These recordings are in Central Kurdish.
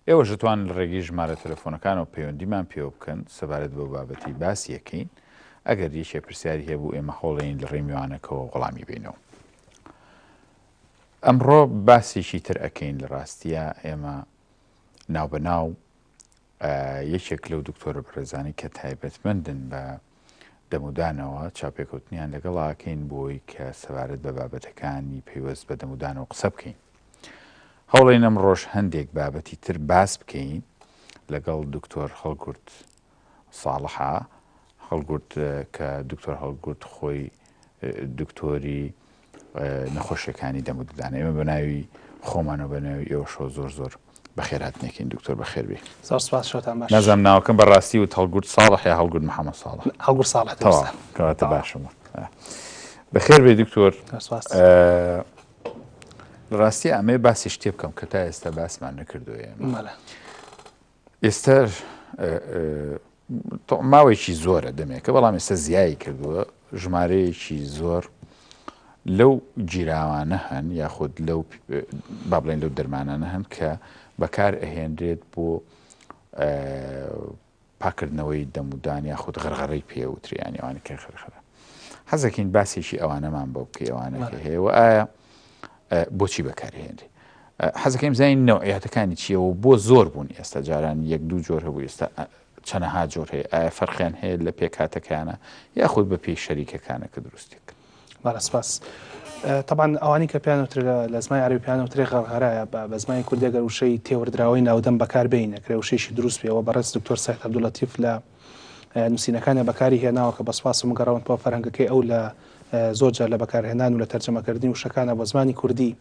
ئێوەش دەتوانن لە ڕێگەی ژمارە تەلەفۆنەکانەوە پەیوەندیمان پێوە بکەن سەبارەت بەو بابەتەی باسی ئەکەین. ئەگەر یەکێ پرسیاری هەبوو ئێمە هەوڵێین لە ڕێی میوانەکەوە وەڵامی بەینەوە. ئەمڕۆ باسێکی تر ئەکەین لە ڕاستیە ئێمە ناوبەناو یەکێک لەو دکتۆرە بەڕێزانی کە تایبەتمەندن بە دەمودانەوە چاپێکەوتنیان لەگەڵاکەین بۆی کە سەبارەت بە بابەتەکانی پەیوەست بە دەمودانەوە قسە بکەین. هەوڵین ئەمڕۆش هەندێک بابەتی تر باس بکەین لەگەڵ دکتۆر هەڵگورد ساڵحە هەڵگورد کە دکتۆر هەڵگورد خۆی دکتۆری نەخۆشیەکانی دەم و ددانە ئێمە بە ناوی خۆمان و بە ناوی ئێوەشەوە زۆر زۆر بەخێرهاتنێکین دکتۆر بەخێربێ زۆر سپاس شەوتان باش نازانم ناوەکەم بە ڕاستی وت هەڵگورد ساڵح یا هەڵگورد محەممەد ساڵح هەڵگورد ساڵح تەواو کەواتە باشم بەخێر بێ دکتۆر لە ڕاستی ئەمێ باسی شتێ بکەم کە تا ئێستا باسمان نەکردو ئێمە ئێستا ماوەیەکی زۆرە دەمێکە بەڵام ئێستا زیایی کردووە ژمارەیەکی زۆر لەو گیراوانە هەن یاخود لەو با بڵێن لەو دەرمانانە هەن کە بەکار ئەهێنرێت بۆ پاکردنەوەی دەمودان یاخود غەرغەرەی پێوترێ یانی ئەوانە کە خەرخەرە حەزەکەین باسێکی ئەوانەمان بۆ بکەی ئەوانە کە هەیە و ئایا بۆچی بەکارهێنرێ حەزەکەیم زانین نەوعیاتەکانی چییە و بۆ زۆر بوون ئێستا جاران یەک دوو جۆر هەبوو ئێستا چەنەها جۆر هەیە ئایا فەرقیان هەیە لە پێکهاتەکانە یاخود بە پێی شەریکەکانە کە دروستێک بەڵێ سپاس. تەبعەن ئەوانەی کە پێیان وترێ لە زمانی عەرەبی پێیان وترێ غەرغەرایە بە بە زمانی کوردی ئەگەر وشەی تێوەردراوەی ناودەم بەکار بێین ئەکرێ وشەیەکی دروست بێ وە بەڕێز دکتۆر سەید عەبدولەتیف لە نووسینەکانیا بەکاری هێناوە کە بە سپاسم گەڕاون بۆ فەرهەنگەکەی ئەو لە زۆر جار لە بەکارهێنان و لە تەرجەمەکردنی وشەکانە بۆ زمانی کوردی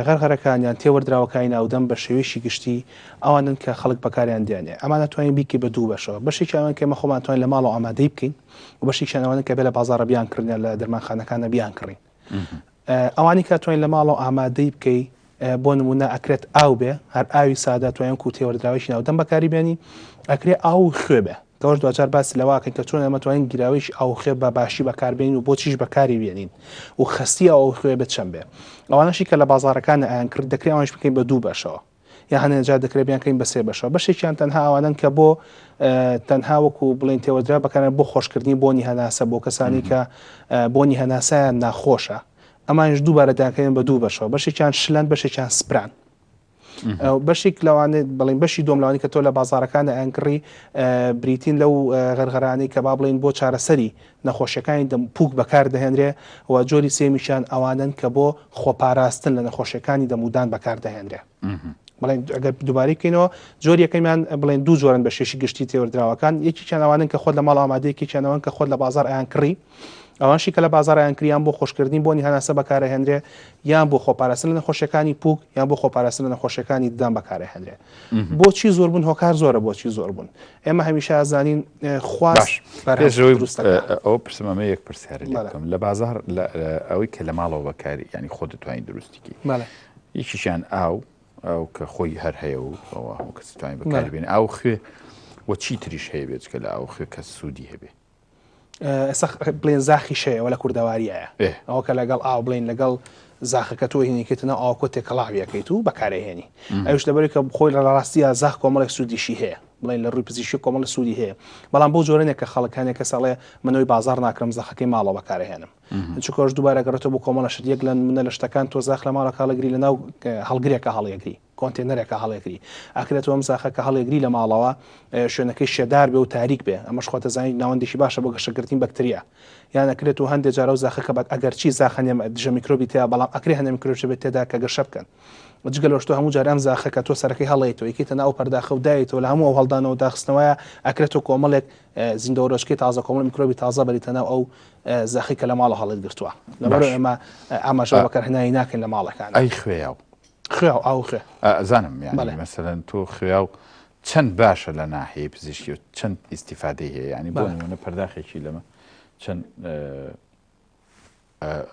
غەرغەرەکان یان تێوەردراوەکانی ناودەم بە شێوەیەکی گشتی ئەوانن کە خەڵک بەکاریان دێنێ ئەمانە توانین بیکەی بە دوو بەشەوە بەشێکی ئەوان کە ئێمە خۆمان توانین لە ماڵەوە ئامادەی بکەین و بەشێکیان ئەوانە کە بێ لە بازاڕە بیان کڕین یا لە دەرمانخانەکانە بیان کڕین ئەوانی کە توانین لە ماڵەوە ئامادەی بکەی بۆ نمونە ئەکرێت ئاو بێ هەر ئاوی سادە توانین کو تێوەردراوێکی ناودەم بەکاری بێنی ئەکرێ ئاو و خوێ بێ کەوەش دواجار باسی لەواکەن کە چۆن ئێمە توانین گیراوێکی ئاو خوێ بە باشی بەکاربێنین و بۆچیش بەکاری بێنین و خەستی ئاو خوێ بێت چەند بێ ئەوانەشی کە لە بازاڕەکان ئەیان کرد دەکرێت ئەوانیش بکەین بە دوو بەشەوە یا هەنێ جار دەکرێت بیانکەین بە سێ بەشەوە بەشێکیان تەنها ئەوانەن کە بۆ تەنها وەکو بڵێن تێوەدرا بەکارن بۆ خۆشکردنی بۆنی هەناسە بۆ کەسانی کە بۆنی هەناسایان ناخۆشە ئەمانش دووبارە داکەین بە دوو بەشەوە بەشێکیان شلەن بەشێکیان سپران بەشێک لەوانێت بڵین بەشی دۆم لەوانی کە تۆ لە بازارەکان ئەنکڕی بریتین لەو غەرغەرانەی کە با بڵین بۆ چارەسەری نەخۆشیەکانی دەم پوک بەکار دەهێنرێ و جۆری سێمیشیان ئەوانەن کە بۆ خۆپاراستن لە نەخۆشیەکانی دەمودان بەکار دەهێنرێ. بڵێن ئەگەر دووبارەی بکەینەوە جۆری یەکەمیان بڵێن دوو جۆرن بە شێشی گشتی تێوەردراوەکان یەکێکیان ئەوانن کە خۆت لە ماڵ ئامادەی یەکێکیان ئەوان کە خۆت لە بازار ئەیان کڕی ئەوانشی کە لە بازار ئەیان کریان بۆ خۆشکردنی بۆنی هەناسە بەکارەهێنرێ یان بۆ خۆپاراستن لە نەخۆشیەکانی پوک یان بۆ خۆپاراستن لە نەخۆشیەکانی ددان بەکارەهێنرێ بۆچی زۆر بوون هۆکار زۆرە بۆچی زۆر بوون ئێمە هەمیشە ئەزانین خواست ئەو پرسم ئەمە یەک پرسیارە لێ بکەم لە بازار ئەوەی کە لە ماڵەوە بەکاری ینی خۆ دەتوانین دروستیکی یەکیشیان ئاو ئەو کە خۆی هەر هەیە و ئەوە هەموو کەس توانین بەکاری بێن ئاو خوێ و چی تریش هەیە بێجگە لە ئاو خوێ کە سوودی هەبێ ئێستا بڵێن زاخیش هەیە ئەوە لە کوردەواریایە ئەوە کە لەگەڵ ئاو بڵێن لەگەڵ زاخەکە تۆ هینیکەیتە ناو ئاوکۆ تێکەڵاویەکەیت و بەکارێهێنی ئەوش لەبەری کە خۆی لە ڕاستیە زاخ کۆمەڵێک سوودیشی هەیە بڵێن لە ڕووی پزیشکی کۆمەڵە سوودی هەیە بەڵام بۆ جۆرەنێک کە خەڵکانێک کەس ئەڵێ منەوەی بازار ناکرم زەخەکەی ماڵەوە بەکارهێنم چونکەش دووبارە گەڕێتەوە بۆ کۆمەڵە شت یەک لە منە لە شتەکان تۆ زاخ لە ماڵەکە هەڵەگری لە ناو هەڵگرێکە هەڵیەگری کۆنتێنەرێکە هەڵێگری ئەکرێت ئەم زاخە کە هەڵێگری لە ماڵەوە شوێنەکەی شێدار بێ و تاریک بێ ئەمەش خۆت دەزانیت ناوەندێکی باشە بۆ گەشەکردنی بەکتریا یان ئەکرێت و هەندێک جارە و زاخەکە بە ئەگەرچی زاخە نێم دژە میکرۆبی تیا بەڵام ئەکرێ هەندێک میکرۆب بێت تێدا کە گەشە بکەن جگە لەوەش تۆ هەموو جار ئەم زاخە کە تۆ سەرەکەی هەڵێیتەوە یەکەیتە ناو پەرداخە و دایتەوە لە هەموو ئەو هەڵدانەوە داخستنەوەیە ئەکرێت تۆ کۆمەڵێک زیندەوەرۆچکەی تازە کۆمەڵ میکرۆبی تازە بەریتە ناو ئەو زاخی کە لە ماڵە هەڵێت گرتووە لەبەر ئێمە ئاماژە بەکارهێنانی ناکەین لە ماڵەکان ئەی خوێیاو خوێ و ئاو خوێ. ئەزانم یانی مەسەلەن تۆ خوێاو چەند باشە لە ناحیەی پزیشکی و چەند ئیستیفادەی هەیە یانی بۆ نمونە پەرداخێکی لەمە چەند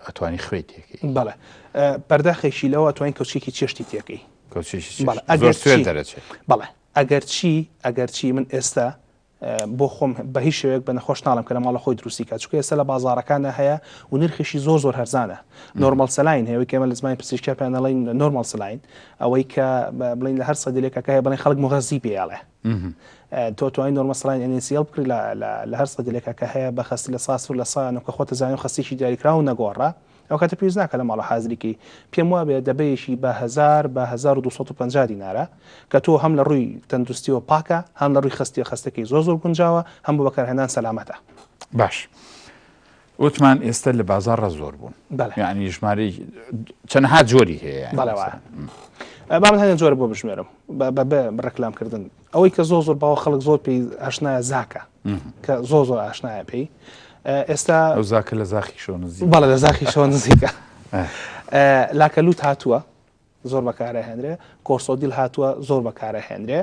ئەتوانی خوێی تێکەی بەڵێ پەرداخێکی لەوە ئەتوانین کەوچێکی چێشتی تێکەی کەوچێکی ئەگەر سوێر دەرەچێت بەڵێ ئەگەر چی ئەگەر چی من ئێستا. بۆ خۆم بە هیچ شێوەیەک بە نەخۆش ناڵێم کە لە ماڵە خۆی دروستی کات چونکە ئێستا لە بازاڕەکاندا هەیە و نرخیشی زۆر زۆر هەرزانە normal saline هەیە کە ئێمە لە زمانی پزیشکیا پێیان دەڵێین normal saline ئەوەی کە بڵێین لە هەر سەدیلێکە کە هەیە بڵێن خەڵک مغەزی پێ ئەڵێ تۆ توانی normal saline NaCl بکڕی لە هەر سەدیلێکە کە هەیە بە خەستی لە ساسفر لە سا نۆ کە خۆتە زانی و خەستێکی دیاریکراو نەگۆڕە ئەو کاتە پێویست ناکا لە ماڵەوە حازری کەی. پێم وابێ دەبەیەکی بە هەزار بە 1250 دینارە کە تۆ هەم لە ڕووی تەندروستیەوە پاکە هەم لە ڕووی خەستیەوە خەستەکەی زۆر زۆر گونجاوە هەم بۆ بەکارهێنان سەلامەتە. باش وتمان ئێستا لە بازاڕا زۆر بوون بەڵێ. یعنی ژمارەی چەندەها جۆری هەیە یعنی بەڵێ وایە. با من هەندێک جۆرە بۆ بژمێرم بە بە بە ڕێکلام کردن ئەوەی کە زۆر زۆر باوە خەڵک زۆر پێی ئاشنایە زاکە کە زۆر زۆر ئاشنایە پێی ئێستا ئەو زاکە لە زاخی شۆ نزیک بەڵێ لە زاخی شۆ نزیکە لاکەلوت هاتووە زۆر بەکارەهێنرێ کۆرسۆدیل هاتووە زۆر بەکارەهێنرێ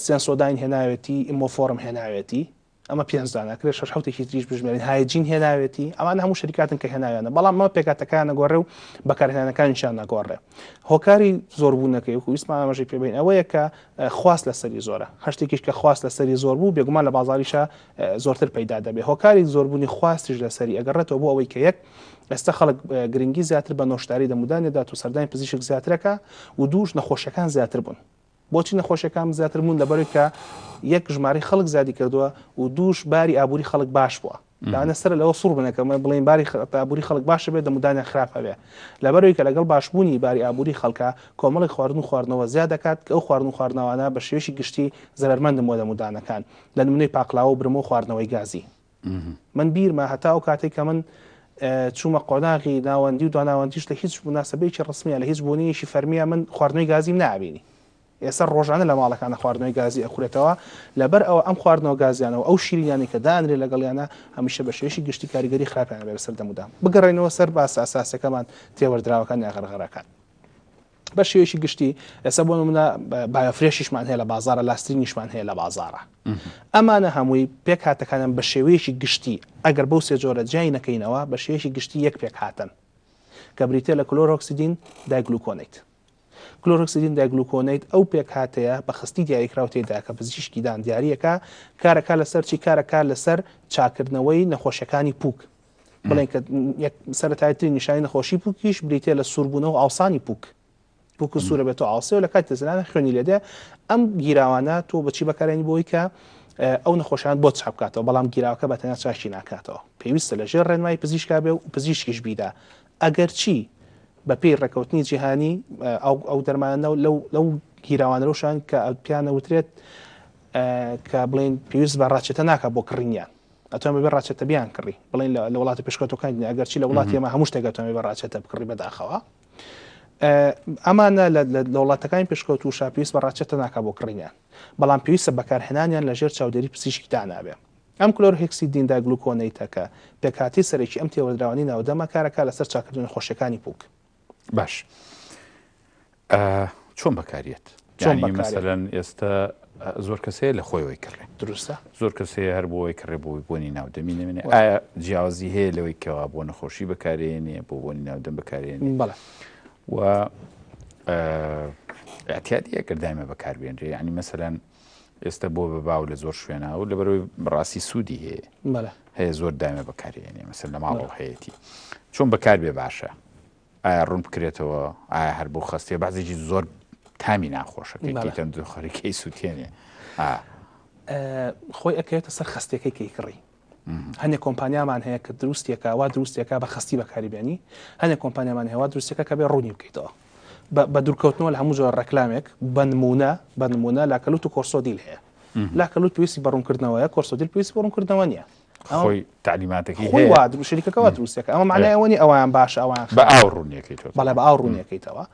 سێنسۆداین هێناوێتی ئیمۆفۆرم هێناوێتی ئەمە پێنج دانە کرێ شەش حوتێکی تریش بژمێرین هایجین هێناوێتی ئەوانە هەموو شەریکاتن کە هێناویانە بەڵام ئەمە پێکهاتەکان نەگۆڕێ و بەکارهێنانەکانیشیان نەگۆڕێ هۆکاری زۆربوونەکەی وەکو ویستمان ئاماژەی پێ بەین ئەوەیە کە خواست لەسەری زۆرە هەر شتێکیش کە خواست لەسەری زۆر بوو بێگومان لە بازاریشا زۆرتر پەیدا دەبێ هۆکاری زۆربوونی خواستیش لەسەری ئەگەڕێتەوە بۆ ئەوەی کە یەک ئێستا خەڵک گرنگی زیاتر بە نۆشداری دەمودان دەدات و سەردانی پزیشک زیاترەکە و دووش نەخۆشیەکان زیاتر بوون بۆچی نەخۆشیەکان زیاتر بوون؟ لەبەرئەوەی کە یەک ژمارەی خەڵک زیادی کردووە و دووش باری ئابووری خەڵک باش بووە. لەوانە سەر لەوە سوڕ بنە کە بڵێین باری ئابووری خەڵک باشە بێت دەمودانیان خراپ هەبێ. لەبەرئەوەی کە لەگەڵ باشبوونی باری ئابووری خەڵکە کۆمەڵێک خواردن و خواردنەوە زیاد دەکات کە ئەو خواردن و خواردنەوانە بە شێوەیەکی گشتی زەرەرمەندن بۆ دەمودانەکان لە نمونەی پاقلاوە و برمە و خواردنەوەی گازی. من بیرمە هەتا ئەو کاتەی کە من چوومە قۆناغی ناوەندی و دواناوەندیش لە هیچ موناسەبەیەکی ڕەسمیە لە هیچ بۆنەیەکی فەرمیە من خواردنەوەی گازیم نابینی ئێستا ڕۆژانە لە ماڵەکانە خواردنەوەی گازی ئەخورێتەوە لەبەر ئەوە ئەم خواردنەوە گازیانەوە ئەو شیرینیانەی کە دانرێ لەگەڵیانە هەمیشە بە شێوەیەکی گشتی کاریگەری خراپیان هەبێ لەسەر دەمودام بگەڕێنەوە سەر باسە ئەساسەکەمان تێوەردراوەکان یا غەرغەرەکان بە شێوەیەکی گشتی ئێستا بۆ نمونە بایۆفرێشیشمان هەیە لە بازارە لاسترینیشمان هەیە لە بازارە ئەمانە هەمووی پێکهاتەکانیان بە شێوەیەکی گشتی ئەگەر بەو سێ جۆرە جیای نەکەینەوە بە شێوەیەکی گشتی یەک پێکهاتن کە بریتە لە chlorhexidine digluconate chlorhexidine digluconate ئەو پێکهاتەیە بە خستی دیاریکراو تێدا کە پزیشکی دان دیاریەکە کارەکە لەسەر چی کارەکە لەسەر چاکردنەوەی نەخۆشیەکانی پوک بڵێن کە سەرەتایترین نیشانی نەخۆشی پوکیش بریتە لە سووربوونەوە و ئاوسانی پوک پوک و سوورە بێت و ئاوسێ و لە کاتی تەزلانە خوێنی لێدێ ئەم گیراوانە تۆ بەچی بەکارێنی بۆی کە ئەو نەخۆشان بۆ چاک بکاتەوە بەڵام گیراوەکە بە تەنیا چاکی ناکاتەوە پێویستە لە ژێر ڕێنمایی پزیشکا بێ و پزیشکیش بیدا ئەگەر چی بە پێی ڕێکەوتنی جیهانی ئەو ئەو دەرمانە لەو لەو گیراوانە لەوشان کە پیانە وترێت کە بڵین پێویست بە ڕاچێتە ناکە بۆ کڕینیان ئەتوان بەبێ ڕاچەتە بیان کڕی بڵین لە وڵاتە پێشکەوتەکان دنیا ئەگەرچی لە وڵاتی ئێمە هەموو شتێک ئەتوانێت بە ڕاچەتە بکڕی بەداخەوە ئەمانە لە وڵاتەکانی پێشکەوتووشا پێویست بە ڕاچەتە ناکا بۆ کڕینیان بەڵام پێویستە بەکارهێنانیان لە ژێر چاودێری پزیشکی دانابێ ئەم chlorhexidine digluconate ە کە پێکهاتەی سەرەکی ئەم تێوەردراوانەی ناودەمە کارەکە لەسەر چاکردنی نەخۆشیەکانی پوک. باش چۆن بەکاریێت مەسەلەن ئێستا زۆر کەس هەیە لە خۆیەوەی کڕێ دروستە زۆر کەس هەیە هەر بۆی کڕێ بۆی بۆنی ناودەمی نەمێنێ ئایا جیاوازی هەیە لەوەی کەوا بۆ نەخۆشی بەکارێنێ بۆ بۆنی ناودەم بەکارێنێ بەڵێ و اعتیادی ئەگەر دایمە بەکاربێنرێ یعنی مەسەلەن ئێستا بۆ بە باو لە زۆر شوێنە و لەبەرەوەی بەڕاستی سوودی هەیە هەیە زۆر دایمە بەکارێنێ مەسەل لە ماڵەوە هەیەی چۆن بەکار بێ باشە ئایا ڕوون بکرێتەوە ئایا هەر بۆ خەستیە بەعزێکی زۆر تامی ناخۆشە کە کەی تەندروخەرەکەی سووتێنێ خۆی ئەکەوێتە سەر خەستیەکەی کەی کڕی هەندێک کۆمپانیامان هەیە کە دروستێکە وا دروستێکە بە خەستی بەکاری بێنی هەندێک کۆمپانیامان هەیە وا دروستێکە کە بێ ڕوونی بکەیتەوە بە دوورکەوتنەوە لە هەموو جۆرە ڕێکلامێک بە نمونە بە نمونە لاکەلوت و کۆرسۆدیل هەیە لاکەلوت پێویستی بە ڕوونکردنەوەیە کۆرسۆدیل پێویستی بە ڕوونکردنەوە نییە خۆی تەعلیماتەکەی خۆی وا شەریکەکە وا دروستەکە ئەمە معنای ئەوە نیە ئەویان باشە ئەوان بە ئاو ڕوونیەکەیتەوە بەڵێ بە ئاو ڕوونیەکەیتەوە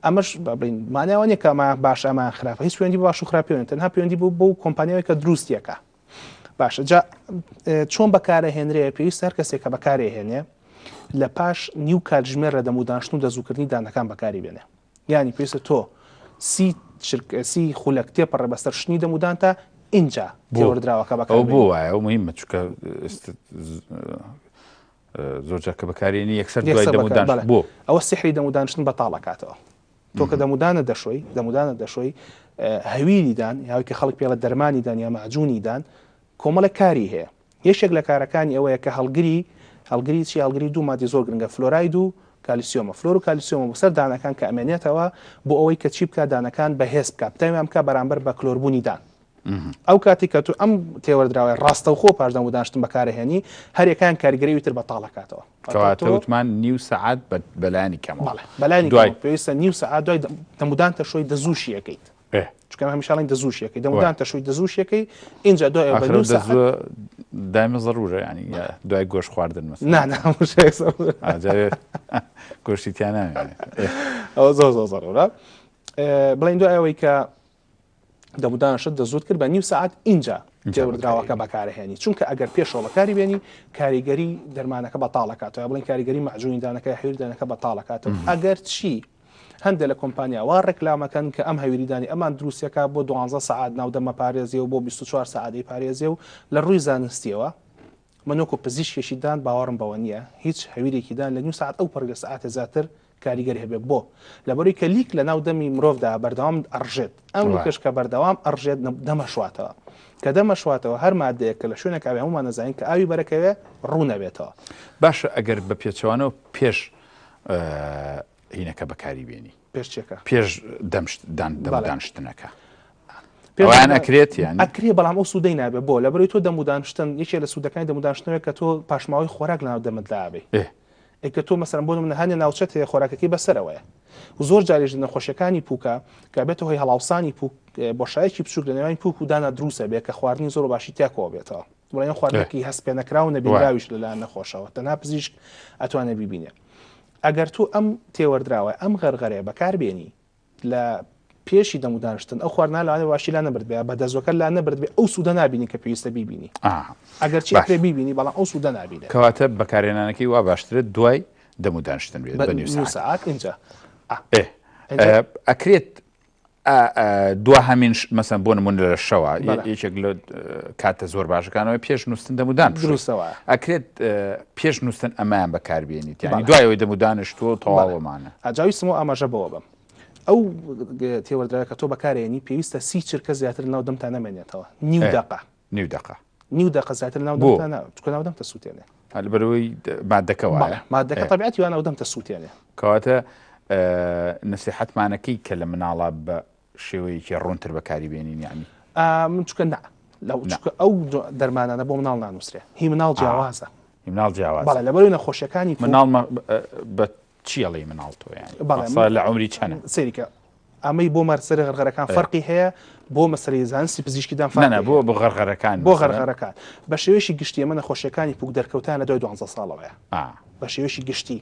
ئەمەش بڵین معنای ئەوە نیە کە ئەمە باشە ئەمە خراپە هیچ پەیوەندی بە باش و خراپی نیە تەنها پەیوەندی بۆ بەو کۆمپانیایە کە دروستیەکە باشە جا چۆن بەکارەهێنرێ پێویستە هەر کەسێک کە بەکارێهێنێ لە پاش نیو کاتژمێر لە دەمودانشتن و دەزووکردنی دانەکان بەکاری بێنێ یانی پێویستە تۆ سی چرکە سی خولەک تێپەڕێ بەسەر شتنی دەمودانتا ئینجا تێوەردراوەکە بەکار ئەو بۆ وایە ئەو مهمە چونکە زۆر جار کە بەکارێنی یەکسەر دوای دەمودان بۆ ئەوە سحری دەمودانشتن بەتاڵ ئەکاتەوە تۆ کە دەمودانە دەشۆی دەمودانە دەشۆی هەویری دان یاوی کە خەڵک پێڵە دەرمانی دان یا معجونی دان. کۆمەڵێک کاری هەیە یەکێک لە کارەکانی ئەوەیە کە هەڵگری هەڵگری چی هەڵگری دوو مادی زۆر گرنگە فلۆراید و کالیسیۆمە فلۆر و کالیسیۆمە بۆ سەر دانەکان کە ئەمێنێتەوە بۆ ئەوەی کە چی بکات دانەکان بەهێز بکات پتەویان بکات بەرامبەر بە کلۆربوونی دان ئەو کاتی کە تو ئەم تێوەردراوەی ڕاستەوخۆ پاش دەمودانشتن بەکارهێنی هەریەکان کاریگەری تر بەتاڵەکاتەوە کەواتە وتمان نیو سەعات بەلایەنی کەمەوە بەلایەنی دوای پێویستە نیو سەعات دوای دەمودان تەشۆی دەزووشی ئەکەیت چونکە هەمیشە ئەڵێن دەزووشیەکەی دەمودان تەشۆی دەزووشیەکەی ئینجا دوای ئەوە بە نیو سەعات دایمە زەرورە ینی دوای گۆشت خواردن مەسەلەن نا نا هەموو شتێک زەرورە. گۆشتی تیا نامێنێت ئەوە زۆر زۆر زەرورە بڵێن دوای ئەوەی کە دەمودانشت دەزووت کرد بە نیو سەعات ئینجا تێوەردراوەکە بەکارهێنی چونکە ئەگەر پێشەوە بەکاری بێنی کاریگەری دەرمانەکە بەتاڵەکاتەوە بڵێن کاریگەری مەعجونی دانەکە هەویر دانەکە بەتاڵەکاتەوە ئەگەر چی هەندێک لە کۆمپانیا وا ڕێکلامەکەن کە ئەم هەویریدانی ئەمان دروستەکە بۆ دوانزە سەعات ناو دەمە پارێزیە و بۆ 24 سەعات پارێزیە و لە ڕووی زانستیەوە من وەکو پزیشکێکی دان باوەڕم بەوە نییە هیچ هەویرێکی دان لە نیو سەعات ئەو پەڕی لە سەعاتێ زیاتر کاریگەری هەبێ بۆ؟ لەبەرەوەی کە لیک لە ناو دەمی مرۆڤدا بەردەوام ئەڕژێت ئەم لیکەش کە بەردەوام ئەڕژێت دەمەشواتەوە کە دەمەشواتەوە هەر مادەیەک کە لە شوێنێک ئاوی هەمومان دەزانین کە ئاوی بەرەکەوێ ڕوو نەبێتەوە. باشە ئەگەر بە پێچەوانەوە پێش هینەکە بەکاری بێنی پێش چێکە پێش دەمشت دان دەمودانشتنەکە ئەوان ئەکرێت یان ئەکرێ بەڵام ئەو سوودەی نابێ بۆ لەبەرەوەی تۆ دەمودانشتن یەکێ لە سوودەکانی دەمودانشتنەوەی کە تۆ پاشماوەی خۆراک لەناو دەمت لابێ ئەی کە تۆ مەسەلەن بۆ نمونە هەنێ ناوچەت هەیە خۆراکەکەی بەسەرەوەیە و زۆر جاریش لە نەخۆشیەکانی پوکە کە بێتە هۆی هەڵاوسانی پوک بۆشایەکی بچوک لە نێوانی پوک و دانا دروسە بێ کە خواردنی زۆر باشی تیا کۆ بێتەوە بڵێن خواردنێکی هەست پێ نەکراو و نەبینراویش لەلایەن نەخۆشەوە تەنها پزیشک ئەتوانێ بیبینێ ئەگەر تۆ ئەم تێوەردراوە ئەم غەرغەرەیە بەکاربێنی لە پێشی دەم و دانیشتن ئەو خواردنە لەوانەیە باشی لا نەبرد بێ بە دەزوەکە لا نەبرد بێ ئەو سوودە نابینی کە پێویستە بیبینی ئەگەر چی ئەکرێ بیبینی بەڵام ئەو سوودە نابینێ. کەواتە بەکارهێنانەکەی وا باشترە دوای دەم و دانیشتن بێت بە نیو سەعات ئینجا ئەکرێت دواهەمین مەسەن بۆ نمونە لە شەوە یەکێک لە کاتە زۆر باشەکانەوە پێش نووسن دەمودان دروستەوە ئەکرێت پێش نووسن ئەمایان بەکاربیێنیت یعنی دوایەوەی دەمودانشتووە تەواوەمانە ئەجاوی سمۆ ئاماژە بەوە بم ئەو تێوەردراوە کە تۆ بەکارێنی پێویستە سی چرکە زیاتر ناو دەمتا نەمێنێتەوە نیو دقە نیو دقە نیو دقە زیاتر ناو دەمتا چکە ناو دەمتە سووتێنێ لەبەرەوەی مادەکە وایە مادەکە تەبیعەتی وا ناو دەمتە سووتێنێ کەواتە نسیحەتمانەکەی کە لە مناڵا بە شێوەیەکی ڕوونتر بەکاری بێنین یعنی من چکە نا لەو چکە ئەو دەرمانانە بۆ مناڵ نانووسرێ هی مناڵ جیاوازە هی مناڵ جیاواز بەڵێ لەبەرەوەی نەخۆشیەکانی مناڵ بە چی ئەڵێی مناڵ تۆ یانی بەڵێ لە عومری چەنە سەیریکە ئەمەی بۆ مەرسەری غەرغەرەکان فەرقی هەیە بۆ مەسەری زانستی پزیشکیدان فەرقی بۆ بۆ غەرغەرەکان بۆ غەرغەرەکان بە شێوەیەکی گشتی ئەمە نەخۆشیەکانی پوک دەرکەوتان لە دوای 12 ساڵەوەیە بە شێوەیەکی گشتی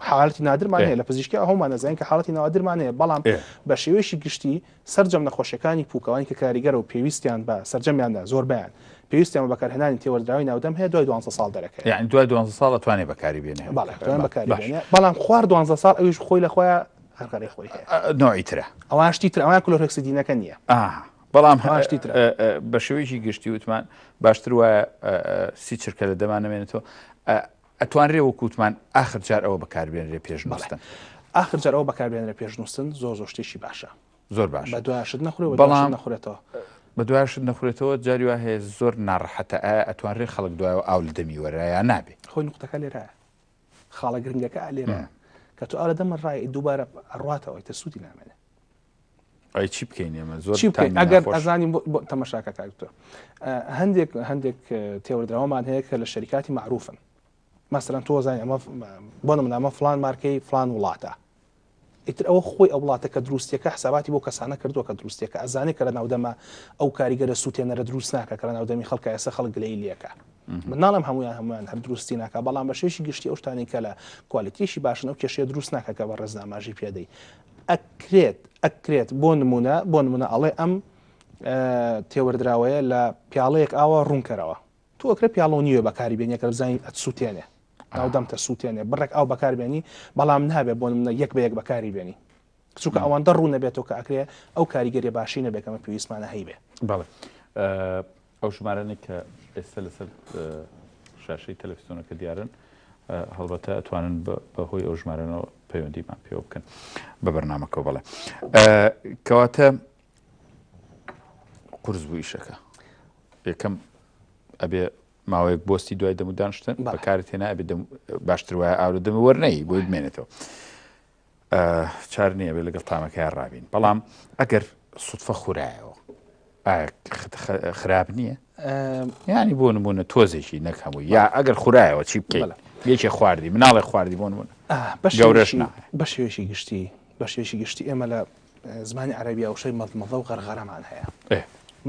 حاڵەتی نادرمان هەیە لە پزیشکی هەمومان ئەزانین کە حاڵەتی نادرمان هەیە بەڵام بە شێوەیەکی گشتی سەرجەم نەخۆشیەکانی پوکەوانی کە کاریگەرە و پێویستیان بە سەرجەمیاندا زۆربیان پێویستیان بە بەکارهێنانی تێوەردراوی ناودەم هەیە دوای دوانزە ساڵ دەرەکەوێت. یانی دوای دوانزە ساڵ ئەتوانێ بەکاری بێنێ؟ بەڵێ ئەتوانێ بەکاری بێنێ بەڵام خوار دوانزە ساڵ ئەویش خۆی لە خۆیا غەرغەرەی خۆی هەیە. نوعی ترە. ئەوان شتی ترە ئەوان کلۆرهێکسیدینەکە نییە. ئاها بەڵام شتی ترە. بە شێوەیەکی گشتی وتمان باشتر وایە سی چرکە لە دەما نەمێنێتەوە ئەتوانرێ وەکو وتمان ئاخر جار ئەوە بەکاربێنرێ پێش نووستن. ئاخر جار ئەوە بەکاربێنرێ پێش نووستن زۆر زۆر شتێکی باشە. زۆر باشە. بە دوای شت نەخورێ و بەڵام نەخورێتەوە. بە دوای شت نەخورێتەوە جاری وا هەیە زۆر ناڕەحەتە ئایا ئەتوانرێ خەڵک دوایەوە ئاو لە دەمی وەرە یا نابێ؟ خۆی نوقتەکە لێرایە خاڵە گرنگەکە لێرایە کە تۆ ئاو لە دەمت ڕای دووبارە ئەڕواتەوە ئیتر سوودی نامێنێ. ئەی چی بکەین ئێمە زۆر چی بکەین ئەگەر ئەزانین تەمەشاکە کاک دکتۆر هەندێک هەندێک تێوەردراوەمان هەیە کە لە شەریکاتی معروفن مەسەلەن تۆ زانی ئەمە بۆ نمونە ئەمە فلان مارکەی فلان وڵاتە ئیتر ئەوە خۆی ئەو وڵاتە کە دروستیەکە حساباتی بۆ کەسانە کردووە کە دروستیەکە ئەزانێ کە لە ناودەمە ئەو کاریگەرە سووتێنەرە دروست ناکە کە لە ناودەمی خەڵکە ئێستا خەڵک گلەیی لێکە من ناڵێم هەمویان هەمویان هەر دروستی ناکە بەڵام بە شێشی گشتی ئەو شتانەی کە لە کوالیتیشی باشن ئەو کێشەیە دروست ناکە کە بە ڕێز ئاماژەی پێدەی ئەکرێت ئەکرێت بۆ نمونە بۆ نمونە ئەڵێ ئەم تێوەردراوەیە لە پیاڵەیەک ئاوا ڕوونکەرەوە تۆ ئەکرێ پیاڵە و نیوێ بەکاری بێنی ئەگەر بزانی ئەتسوتێنێ ناو دەمتە سووتێنێ بڕێک ئاو بەکاربێنی بەڵام نابێ بۆ نمونە یەک بە یەک بەکاری بێنی چونکە ئەوەندە ڕوون نەبێتەوە کە ئەکرێ ئەو کاریگەریە باشی نەبێت کە ئەمە پێویستمانە هەیبێ. بەڵێ ئەو ژمارانەی کە ئێستا لەسەر شاشەی تەلەفزیۆنەکە دیارن هەڵبەتە ئەتوانن بەهۆی ئەو ژمارانەوە پەیوەندیمان پێوە بکەن بە بەرنامەکەەوە بەڵێ کەواتە قورس بوو ئیشەکە یەکەم. ئەبێ ماوەیەک بۆستی دوای دەم و دانشتن بەکارت هێنا ئەبێ باشتر وایە ئاو لە دەم وەرنەی بۆی بمێنێتەوە چار نییە بێ لەگەڵ تامەکەیان ڕابین بەڵام ئەگەر سوتفە خورایەوە ئایا خراپ نییە ینی بۆ نمونە تۆزێکی نەک هەموو یا ئەگەر خورایەوە چی بکەیت یەکێ خواردی مناڵێ خواردی بۆ نمونە گەورەش بە شێوەیەکی گشتی بە شێوەیەکی گشتی ئێمە لە زمانی عەرەبی وشەی مضمضە و غەرغەرەمان هەیە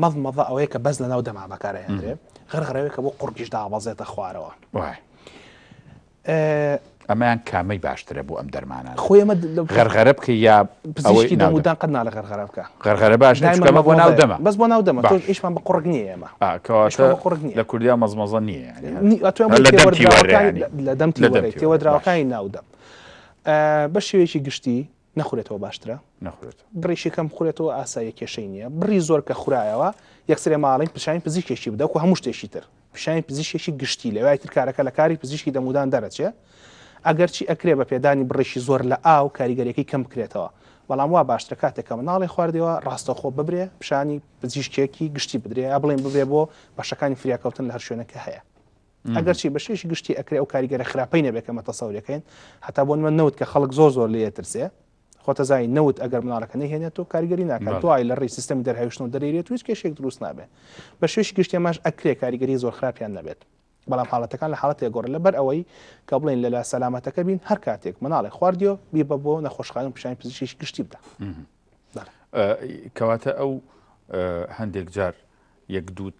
مضمضە ئەوەیە کە بەس لەناو دەما بەکارهێنرێ غەرغەرەوەی کە بۆ قوڕگیش دابەزێتە خوارەوە ئەمەیان کامەی باشترە بۆ ئەم دەرمانە خۆی ئەمە غەرغەرە بکە یا پزیشکی دەمودان قەت ناڵێ غەرغەرە بکە غەرغەرە باش دایمە بۆ ناو دەمە بەس بۆ ناو دەمە تۆ ئیشمان بە قوڕگ نییە ئێمە کەواتە لە کوردیا مەزمەزە نییە لە دەم تێوەدراوەکانی ناو دەم بە شێوەیەکی گشتی نەخورێتەوە باشترە نەخورێتەوە. بڕێکی کەم بخورێتەوە ئاساییە کێشەی نییە، بڕی زۆر کە خورایەوە یەکسەر ئێمە ئاڵێین پیشانی پزیشکێکی بدە وەکو هەموو شتێکی تر پیشانی پزیشکێکی گشتی لەوای تر کارەکە لە کاری پزیشکی دەمودان دەرەچێ ئەگەرچی ئەکرێ بە پێدانی بڕێکی زۆر لە ئاو کاریگەریەکەی کەم بکرێتەوە بەڵام وا باشترە کاتێک کە مناڵێ خواردەوە ڕاستەوخۆ ببرێ پیشانی پزیشکێکی گشتی بدرێ یا بڵێن ببرێ بۆ بەشەکانی فریاکەوتن لە هەر شوێنێک کە هەیە. ئەگەرچی بە شێوەیەکی گشتی ئەکرێ ئەو کاریگەرە خراپەی نەبێ کە مە تەسەورەکەین هەتا بۆ نمە نەوت کە خەڵک زۆر زۆر لێ ترسێ خۆتە زانی نەوت ئەگەر مناڵەکە نەهێنێت و کاریگەری ناکات دوای لە ڕێی سیستەمی دەرهاویشتن و دەرێت و هیچ کێشێک دروست نابێ بە شێوەیەکی گشتی ئەمەش ئەکرێ کاریگەری زۆر خراپیان نەبێت بەڵام حاڵەتەکان لە حاڵەتێک گۆڕن لەبەر ئەوەی کە بڵێن لە لا سەلامەتەکە بین هەر کاتێک مناڵێک خواردیۆ بیبە بۆ نەخۆشخانە و پیشانی پزیشکی گشتی بدە کەواتە ئەو هەندێک جار یەک دوو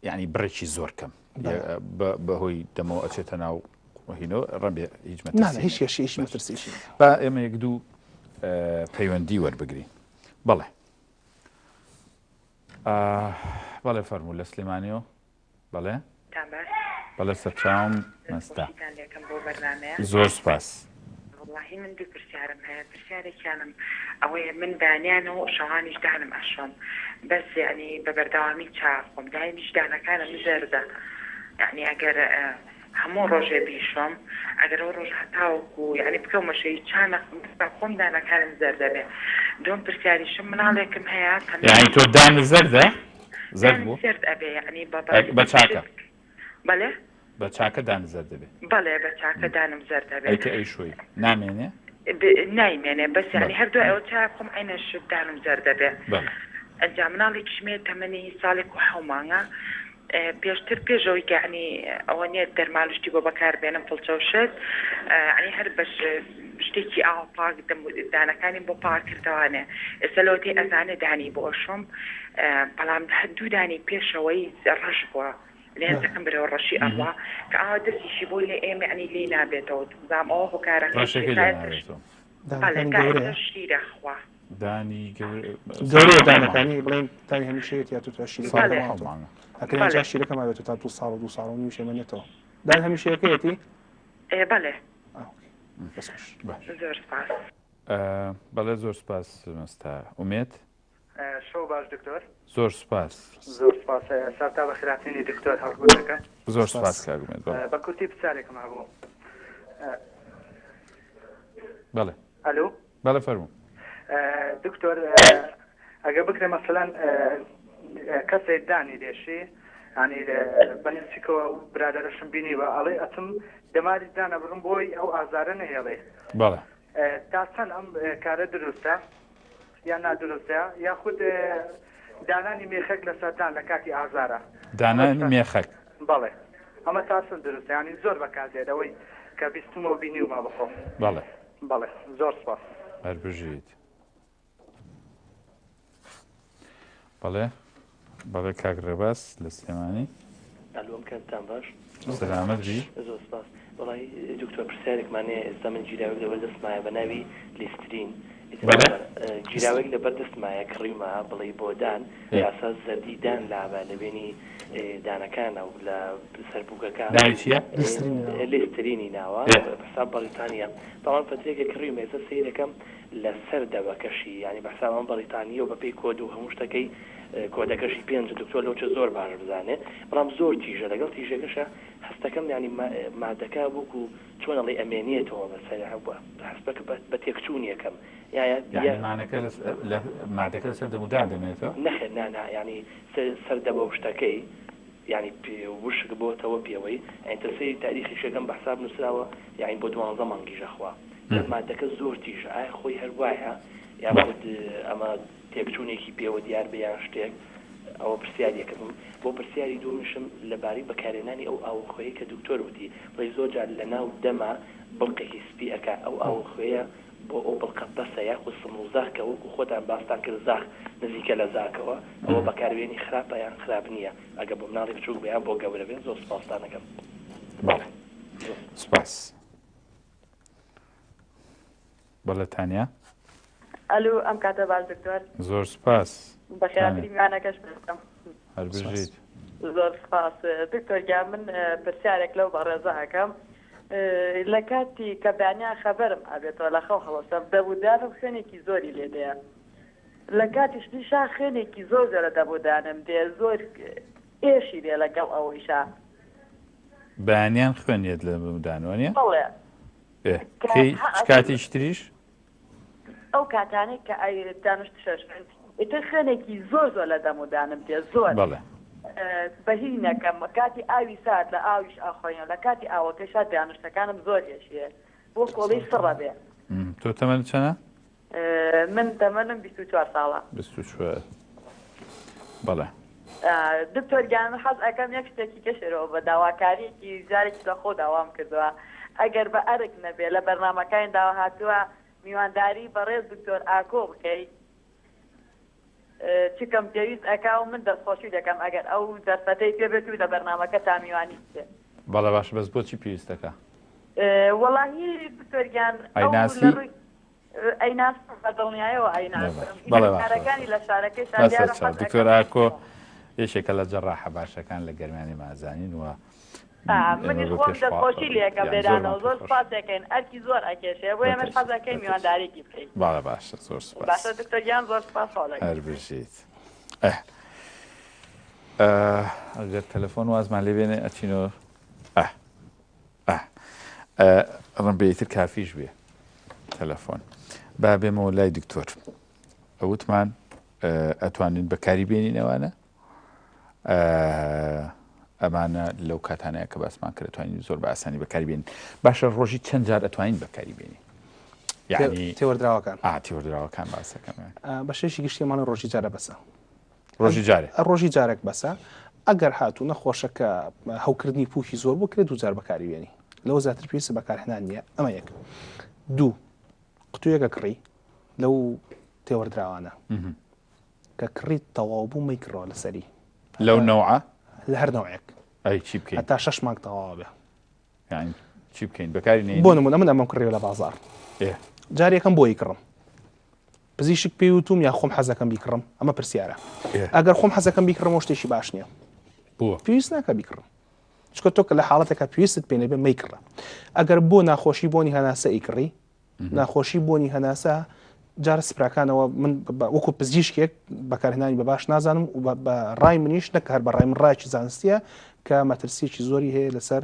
یعنی بڕێکی زۆر کەم بەهۆی دەمەوە ئەچێتە ناو هینۆ ڕەنبێ هیچ هیچ کێشەیەکی مەترسیشی با ئێمە یەک دوو پەیوەندی وەربگرین بەڵێ بەڵێ فەرموو لە سلێمانیەوە بەڵێ بەڵێ سەرچاوم مەستا زۆر سپاس. وەڵاهی من دوو پرسیارم هەیە پرسیارێکیانم ئەوەیە من بەیانیان و شەوانیش دانم ئەشۆم بەس یەعنی بە بەردەوامی چا ئەخۆم دایمیش دانەکانم زەردە یەعنی ئەگەر هەموو ڕۆژێ بیشۆم ئەگەر ئەو ڕۆژ هەتاوەکو یەعنی بکەومە شەوی چا نەخۆم بەس خۆم دانەکانم زەردە بێ دووەم پرسیاریشم مناڵێکم هەیە یەعنی تۆ دانت زەردە؟ زەرد دانم بوو؟ زەرد ئەبێ یەعنی بە بە چاکە بەلێ؟ بە چاکە دانت زەرد دەبێ؟ بەڵێ بە چاکە دانم زەرد ئەبێ. ئەی کە ئەیشۆی نامێنێ؟ نایمێنێ بەس یانی بەڵێ. هەر دوای ئەوە چا بخۆم عەینە شت دانم زەرد ئەبێ. بەڵێ. ئەنجا مناڵێکیشم هەیە تەمەنی ساڵێک و حەو مانگە پێشتر پێش ئەوەی کە یانی ئەوە نیە دەرمان و شتی بۆ بەکار بێنم فڵچە و شت یانی هەر بە شتێکی ئاوا پاک دەم دانەکانیم بۆ پاک کردەوانێ ئێستا لەوەتەی ئەزانێ دانی بۆ ئەشۆم بەڵام هەر دوو دانی پێشەوەی ڕەش بووە لێنزەکەم بەرەوە ڕەشی ئەڕوا کە ئاوا دەستیشی بۆی لێ ئێم یەعنی لێی نابێتەوە بزانم ئەوە هۆکارەکەی چیە ڕەشەکەی تا لێ ئێستاش نابێتەوە. بەڵێ دانەکانی تا گەورەیە؟ ئێستاش شیرە خوا. دانی گەورە گەورەیە ساڵ دانەکانی بڵێن دانی هەمیشەیەتی یا تو تا شیرەکە ساڵ بەڵێ و حەو ماوەتەوە مانگە. ئەکرێ بەڵێ جا شیرەکە مابێتەوە تا دوو ساڵ و دوو ساڵ و نیوش ئەمێنێتەوە دان هەمیشەیەکەیەتی ئێ بەڵێ ئا، okay. دەست خۆش. باش. زۆر سپاس. بەڵێ زۆر سپاس مەستا ئومێد. شەو باش دکتۆر. زۆر سوپاس. زۆر سوپاس سەرتا بەخێرهاتنی دکتۆر هەڵگورد دەکەم. زۆر سوپاس کاک ئومێد بەڵێ. بە کورتی پرسیارێکم هەبوو. بەڵێ. ئەلو. بەڵێ فەرموو. دکتۆر ئەگەر بکرێ مەسەلەن کەسێک دانی دێشی ینی بە نزیکەوە ئەو برادەرەشم بینیوە ئەڵێ ئەچم دەماری دانە بڕم بۆی ئەو ئازارە نەهێڵێ. بەڵێ. تا چەند ئەم کارە دروستە؟ یان نادروستە یاخود دانانی مێخەک لەسەر دان لە کاتی ئازارا. دانانی مێخەک. بەڵێ ئەمە تا چەند دروستە یانی زۆر بەکار دێت ئەوەی کە بیستومە و بینیومە بەخۆم. بەڵێ. بەڵێ زۆر سپاس. هەر بژیت. بەڵێ بەڵێ کاک ڕێباز لە سلێمانی. ئەلۆ ئەم کاتتان باش. سەلامەت بی. زۆر سپاس. وەڵاهی دکتۆر پرسیارێکمان هەیە ئێستا من گیراوێک لەبەر دەستمایە بە ناوی لیسترین ئیتر بەلێ. گیراوێک لەبەر دەستمایە کڕیومە بڵێی بۆ دان ئاسا زەردی دان لابە لە بێنی دانەکانە و لە سەر بووکەکە ناوی چییە؟ لیسترینی ناوە حساب بەڕیتانیە تاوان فترێکە کڕیومە ئێستا سەیرەکەم لە سەر دەبەکەشی یانی بە حساب ئەمە بەڕیتانیە و بە پێی کۆد و هەموو شتەکەی کۆدەکەشی پێنج دکتۆر لەو چ زۆر باش بزانێ بەڵام زۆر تیژە لەگەڵ تیژەکەشە هەستەکەم یانی مادەکە وەکو چۆن ئەڵێی ئەمێنێتەوە بەسەر هەستەکە بە تێکچوونیەکەم یا یانی مانەکە لە مادەکە لەسەر دەمودان دەمێنێتەوە؟ نەخێر نا نا یانی سەر دەبە و شتەکەی. یانی وشک بۆتەوە پێوەی یانی تە سەیری تاریخیشەکەم بە حساب نوسراوە یانی بۆ دوانزە مانگیش ئەخوا جا مادەکە زۆر تیژە ئایا خۆی هەر وایە یاخود ئەمە تێکچوونێکی پێوە دیار بێ یان شتێک ئەوە پرسیاری یەکەمم بۆ پرسیاری دووەمیشم لەبارەی بەکارهێنانی ئەو ئاو و خوێیەی کە دکتۆر وتی بڵێی زۆر جار لەناو دەما بڵقێکی سپی ئەکا ئەو ئاو و خوێیە بۆ ئەو بڵقە بەسە یاخود سموزاخ کە وەکو خۆتان باستان کرد زاخ نزیکە لە زاکەوە ئەوە بەکاربێنی خراپە یان خراپ نییە ئەگە بۆ مناڵی بچوک بێ یان بۆ گەورە بێ زۆر سوپاستان ئەکەم. بەڵێ سوپاس. بەڵێ تانیا. ئەلو ئەم کاتە باش دکتۆر. زۆر سوپاس. بەخێراتری میوانەکەش دەکەم. هەر بژیت. زۆر سپاس دکتۆر گیان من پرسیارێک لەو بەڕێزە ئەکەم لە کاتی کە بەیانیان خەبەرم ئەبێتەوە لە خەو هەڵەسەم دەبوو دانم خوێنێکی زۆری لێ دێ لە کاتی شتیشا خوێنێکی زۆر زۆرە دەبوو دانم دێ زۆر ئێشی دێ لەگەڵ ئەوەیشا. بەیانیان خوێن یەت لە دان وانیە؟ بەڵێ. ئێ کەی چ کاتێکی تریش؟ ئەو کاتانەی کە ئەی دانشت شەشن ئیتر خوێنێکی زۆر زۆر لە دەم و دانم دێ زۆر بەڵێ. بە هی نەکەم کاتی ئاوی سارد لە ئاویش ئەخۆینەوە لە کاتی ئاوەکەشا دانشتەکانم زۆر ئێشێ بۆ کۆڵی سڕە بێ. تۆ تەمەنت چەنە؟ من تەمەنم 24 ساڵە. 24 بەڵێ. دکتۆر گیان من حەز ئەکەم یەک شتێکی کەشێرەوە بە داواکاریەکی جارێکی لە خۆ داوام کردووە ئەگەر بە ئەرک نەبێ لە بەرنامەکانی داوا هاتووە میوانداری بەڕێز دکتۆر ئاکۆ بکەی چکم پێویست ئەکا و من دەستخۆشی دەکەم ئەگەر ئەو دەرفەتەی پێ بێت و لە بەرنامەکە تا میوانی بکرێ. بەڵێ باشە بەس بۆچی پێویست دەکا؟ وەڵاهی دکتۆر گیان ئەو ئەیناسی؟ لە ڕووی ئەیناسم بە دڵنیایەوە ئەیناسم بەڵێ باشە کارەکانی لە شارەکەی بەسەر شادیارە چاو حەز دکتۆر ئەکەم ئاکۆ یەکێکە لە جەڕاحە باشەکان لە گەرمیانی مازانین و ئا ئێمە منیش بە خۆم پێش دەستخۆشی لێ ئەکەم یان زۆرمان لێرانەوە پێ زۆر خۆشە سوپاسێکەین ئەرکی زۆر ئەکێشێ بۆ ئێمەش بەتەئکید حەز ئەکەین بەتەئکید میوانداریەکی بکەین بەڵێ باشە زۆر سوپاس باشە دکتۆر گیان زۆر سوپاس خوا لەگەڵ هەر بژیت ئه ئه ئەگەر تەلەفۆن وازمان لێ بێنێ ئەچینەوە ئه ئه ئه ڕەنبێ ئیتر کافیش بێ تەلەفۆن با بێمەوە لای دکتۆر ئەوتمان ئەتوانین بەکاری بێنین ئەوانە ئەمانە لەو کاتانەیە کە باسمان کرد توانین زۆر بە ئاسانی بەکاری بێنین باشە ڕۆژی چەند جار ئەتوانین بەکاری بێنین یعنی تێوەردراوەکان تێوەردراوەکان باسەکەم بە شێشی گشتی ماڵی ڕۆژی جارە بەسە ڕۆژی جارێ ڕۆژی جارێک بەسە ئەگەر هاتوو نەخۆشەکە هەوکردنی پوکی زۆر بکرێت دووجار بەکاری بێنی لەوە زیاتر پێویست بەکارهێنان نییە ئەمە یەک دوو قوتویەکە کڕی لەو تێوەردراوانە کە کڕیت تەواو بوو مەیکڕەوە لەسەری. لەو نەوعە؟ لە هەر نەوعێک. ئەی چی بکەین؟ هەتا شەش مانگ تەواو بێ. یانی چی بکەین؟ بەکاری نێنین؟ بۆ نموونە من ئەمەم کڕیوە لە بازاڕ. ئێ. جار یەکەم بۆ ئەیکڕم. پزیشک پێی وتوم یا خۆم حەزەکەم بیکڕم؟ ئەمە پرسیارە. ئەگەر خۆم حەزەکەم بیکڕم ئەوە شتێکی باش نییە. بۆ؟ پێویست ناکا بیکڕم. چونکە تۆ کە لە حاڵەتێکا پێویستت پێ نەبێ مەیکڕە. ئەگەر بۆ ناخۆشی بۆنی هەناسە ئەیکڕی، ناخۆشی بۆنی هەناسە جارە سپراکانەوە من وەکو پزیشکێک بەکارهێنانی بە باش نازانم و بە ڕای منیش نەک هەر بە ڕای من ڕایەکی زانستیە کە مەترسیەکی زۆری هەیە لەسەر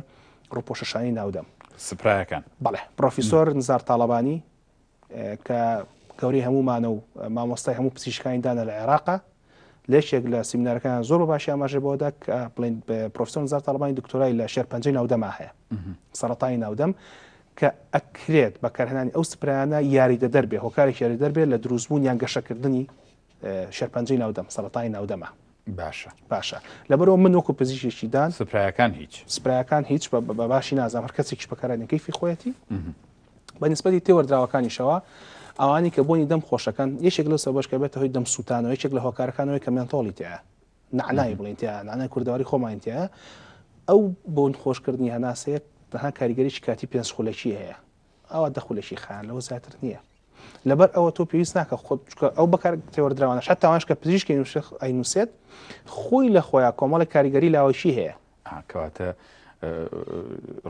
ڕوپۆشەشانی ناودەم سپرایەکان بەڵێ پرۆفیسۆر نزار تاڵەبانی کە گەورەی هەموومانە و مامۆستای هەموو پزیشکانی دانە لە عێراقا لە یەکێک لە سیمینارەکان زۆر بە باشی ئاماژەی بەوەدا کە بڵێن پرۆفسۆر نزار تاڵەبانی دکتۆرای لە شێرپەنجەی ناودەما هەیە سەرەتانی ناودەم کە ئەکرێت بەکارهێنانی ئەو سپرایانە یاریدەدەر بێ هۆکارێکی یاریدەدەر بێت لە دروستبوون یان گەشەکردنی شێرپەنجەی ناودەم سەرەتانی ناودەمە باشە باشە لەبەرەوە من وەکو پزیشکێکی دان سپرایەکان هیچ سپرایەکان هیچ بە باشی نازانم هەر کەسێکیش بەکارانی کەیفی خۆیەتی بە نیسبەتی تێوەردراوەکانیشەوە ئەوانەی کە بۆنی دەم خۆشەکەن یەکێک لەو سەبەش کە بێتە هۆی دەم سووتانەوە یەکێک لە هۆکارەکانەوەی کە مێنتۆڵی تایە نەعنای بڵین تایە نعنای کوردەواری خۆمان تایە ئەو بۆن خۆشکردنی هەناسەیەک تەنها کاریگەریی کاتی پێنج خولەکی هەیە ئەوە دە خولەکی خایان لەوە زیاتر نییە لەبەر ئەوە تۆ پێویست ناکە خۆت چونکە ئەو بەکار تێوەردراوانە حتا ئەوانش کە پزیشکی نووسێت ئەینووسێت خۆی لە خۆیان کۆمەڵێک کاریگەری لاوەکی هەیە کەواتە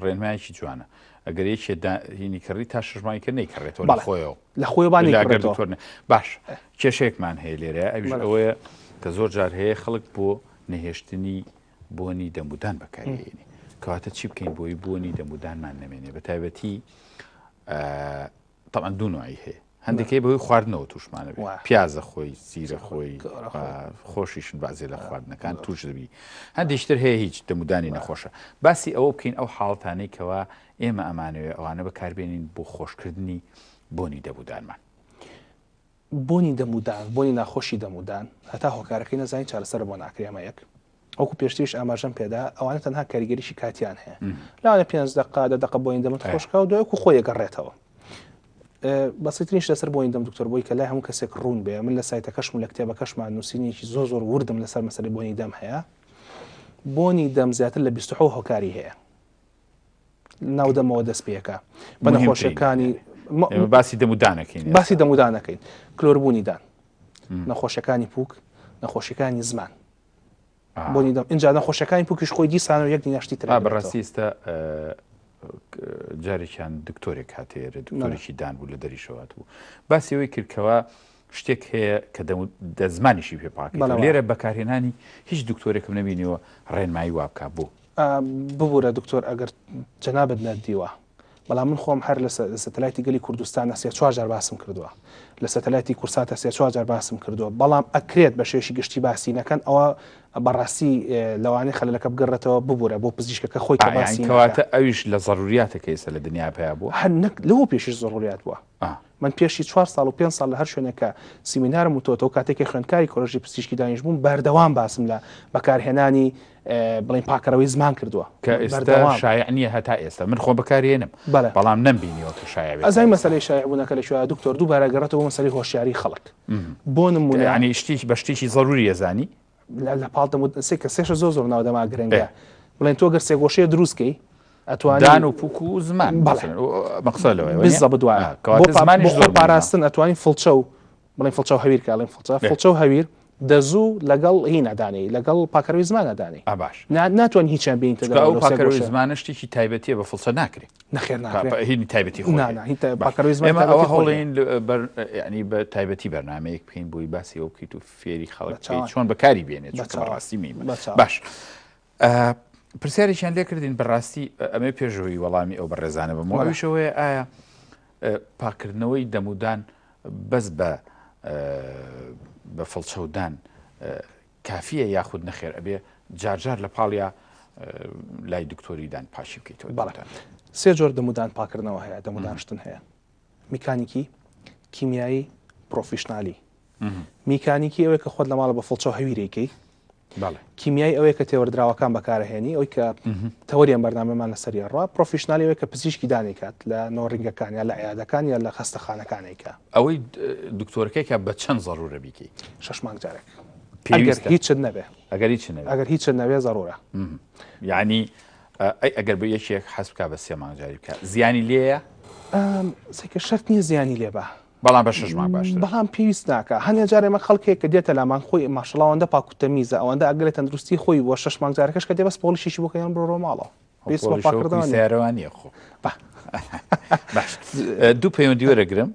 ڕێنمایەکی جوانە ئەگەر یەکێ هینی کڕی تا شش مانگی کرد نەیکڕێتەوە لە خۆیەوە لە خۆی بانی دکتۆر باش کێشەیەکمان هەیە لێرە ئەویش ئەوەیە کە زۆر جار هەیە خەڵک بۆ نەهێشتنی بۆنی دەمودان بەکارێنی کەواتە چی بکەین بۆی بۆنی دەمودانمان نەمێنێ بە تایبەتی تەمان دوو نوعی هەیە. هەندێکی بەهۆی خواردنەوە تووشمانە بێت پیازە خۆی سیرە خۆی خۆشیشن بەعزێ لە خواردنەکان توش دەبی هەندێکتر هەیە هیچ دەمودانی نەخۆشە باسی ئەوە بکەین ئەو حاڵتانەی کەوا ئێمە ئەمانەوێ ئەوانە بەکاربێنین بۆ خۆشکردنی بۆنی دەبودانمان. بۆنی دەمودان بۆنی ناخۆشی دەمودان هەتا هۆکارەکەی نەزانین چارەسەرە بۆ ناکرێ ئەمە یەک. وەکو پێشتریش ئاماژەم پێدا ئەوانە تەنها کاریگەریی کاتیان هەیە لەوانە پێنج دقە دە دقە بۆین دەمت خۆشکا و دوای وەکو خۆی گەڕێتەوە بەسیترین لەسەر بۆین دەم دکتۆر بۆی کە لای هەموو کەسێک ڕوون بێ من لە سایتەکەشم و لە کتێبەکەشمان نووسینێکی زۆر زۆر وردم لەسەر مەسەلەی بۆنی دەم هەیە بۆنی دەم زیاتر لە 29 هۆکاری هەیە ناو دەمەوە دەست پێەکە بە نەخۆشیەکانی باسی دەمودانەکەین باسی دەمودانەکەین کلۆربوونی دان نەخۆشیەکانی پوک نەخۆشیەکانی زمان بۆنی دەم اینجا نەخۆشیەکانی پوکیش خۆی دیسان و یەک دیناشتی تر بەڕاستی ئێستا جارێکیان دکتۆرێک هاتێرە دکتۆرێکی دان بوو لە دەریشەوات بوو باسی ئەوەی کردکەوە شتێک هەیە کە دەزمانیشی پێ پاک لێرە بەکارهێنانی هیچ دکتۆرێکم نەبینیوە ڕێنمایی وابکە بۆ ببورە دکتۆر ئەگەر جەنابت نەتدیوە بەڵام من خۆم هەر لە سەتەلایتی گەلی کوردستانە سێ چوار جار باسم کردووە لە سەتەلایتی کورساتە سێ چوار جار باسم کردووە بەڵام ئەکرێت بە شێوەیەکی گشتی باسی نەکەن ئەوە بەڕاستی لەوانەیە خەلەلەکە بگەڕێتەوە ببورە بۆ پزیشکەکە خۆی کە باسی کەواتە ئەویش لە زەروریاتەکە ئێستا لە دنیا پیا بووە هەر نەک لەوە پێشیش زەروریات بووە من پێشی چوار ساڵ و پێنج ساڵ لە هەر شوێنێک کە سیمینارم وتۆتەوە کاتێک کە خوێندکاری کۆلێژی پزیشکی دانیش بووم بەردەوام باسم لە بەکارهێنانی بڵێن پاکەرەوەی زمان کردووە کە ئێستا شایع نییە هەتا ئێستا من خۆم بەکارێنم بەڵام نەمبینیوە کە شایع بێت ئەزای مەسەلەی شایع بوونەکە لە کوێ دکتۆر دووبارە گەڕێتەوە بۆ مەسەلەی هۆشیاری خەڵک بۆ نموونە یعنی شتێکی بە شتێکی زەروری ئەزانی لە پاڵ دەم سێ کە سێشە زۆر زۆر ناو دەما گرنگە بڵێن تۆ گەر سێگۆشەیە دروست کەی ئەتوانی دان و پوک و زمان مەقسە لەوەیە بالضبط وایە بۆ زمانی زۆر پاراستن ئەتوانی فڵچە و بڵێن فڵچە و هەویر کاڵێن فڵچە فڵچە و هەویر دەزوو لەگەڵ هینا دانێی لەگەڵ پاکەرەوەی زمانە دانێی باش ناتوانانی هیچیان بینیتە ئەو پاکەرەوەی زمانە شتێکی تایبەتیە بە فڵچە ناکرێت نەخێر ناکرێت هینی تایبەتی خۆی نا نا هی پاکەرەوەی زمان ئێمە ئەوە هەوڵین بەر ینی بە تایبەتی بەرنمەیەک بکەین بۆی باسی ئەو بکەیت و فێری خەڵک چۆن بەکاری بێنێت چونکە بەڕاستی میمە باش پرسیارێکیان لێ کردین بەڕاستی ئەمە پێشەوەی وەڵامی ئەو بەڕێزانە بەمەوە ئەویشەوەیە ئایا پاکردنەوەی دەمودان بەس بە بە فڵچەودان کافیە یاخود نەخێر ئەبێ جارجار لە پاڵیا لای دکتۆری دان پاشی بکەیتەوە بەڵێ سێ جۆر دەمودان پاکردنەوە هەیە دەمودان شتن هەیە میکانیکی کیمیایی پرۆفیشنالی میکانیکی ئەوەیە کە خۆت لە ماڵە بە فڵچە و هەویرێکی کیمیای ئەوەیە کە تێوەردراوەکان بەکارهێنی ئەوی کە تەوەری ئەم بەرنامەمان لەسەر ڕوا پرۆفیشنالی ئەوەیە کە پزیشکی دانیکات لە نۆڕینگەکان یا لە عیادەکان یا لە خەستەخانەکانێکە ئەوەی دکتۆرەکەی کە بە چەند زەرورە بیکەی شش مانگ جارێک پێویستە هیچت نەبێ ئەگەر هیچ نەبێ ئەگەر هیچت نەبێ زەرورە یعنی ئەی ئەگەر بە یەکێک حەز بکا بە سێ مانگ جاری بکا زیانی لێیە؟ سێکە شەرت نییە زیانی لێ بە بەڵام بە شەش مانگ باشترە. بەڵام پێویست ناکا. هەنێ جار ئێمە خەڵکێک کە دێتە لامان خۆی ماشەڵا ئەوەندە پاک و تەمیزە ئەوەندە ئاگای لە تەندروستی خۆی بووە شەش مانگ جارەکەش کە دێ بەس پۆڵیشێکی بۆ کە یان بڕۆ ماڵەوە. پێویست بە پاکردنەوە نییە. سەیارەوە نییە خۆ. باش دوو پەیوەندی وەرەگرم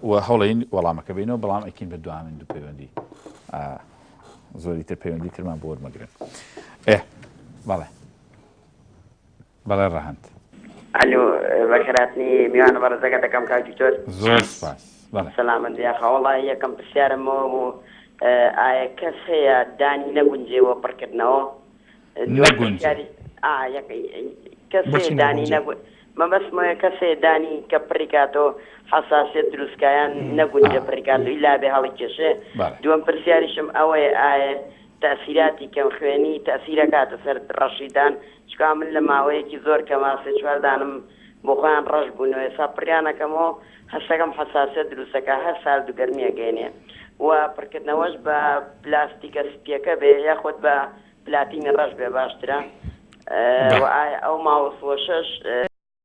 و هەوڵین وەڵامەکە بینەوە بەڵام ئەکین بە دوامین دوو پەیوەندی زۆری تر پەیوەندی ترمان بۆ وەرمەگرن. ئێ بەڵێ. بەڵێ ڕەهەند. ئەلو بەخێرهاتنی میوانە بەڕێزەکە دەکەم کاک دکتۆر. زۆر سوپاس بەڵێ. سەلامەت بی یاخوا وەڵاهی یەکەم پرسیارم ئەوە بوو ئایا کەس هەیە دانی نەگونجێ بۆ پڕکردنەوە دووەم نەگونجێ پرسیاری ئا یەک کەس بۆچی هەیە دانی نەگونجێ؟ نەگو مەبەستم ئەوەیە کەس هەیە دانی کە پڕی کاتەوە حەساسیەت دروست کا یان نەگونجێ ئا پڕی کاتەوە ئیلا بێ هەڵیکێشێ بەڵێ. دووەم پرسیاریشم ئەوەیە ئایا تەئسیراتی کەم خوێنی تەئسیر ئەکاتە سەر ڕەشی دان چکا من لە ماوەیەکی زۆر کەما سێ چوار دانم بۆ خۆیان ڕەش بوون و ئێستا پڕیان ئەکەمەوە هەستەکەم حەساسیەت دروست ئەکا هەر سارد و گەرمی ئەگەینێ و پڕکردنەوەش بە پلاستیکە سپیەکە بێ یاخود بە پلاتینی ڕەش بێ باشترە بەڵێ. و ئایا ئەو ماوس وەشەش.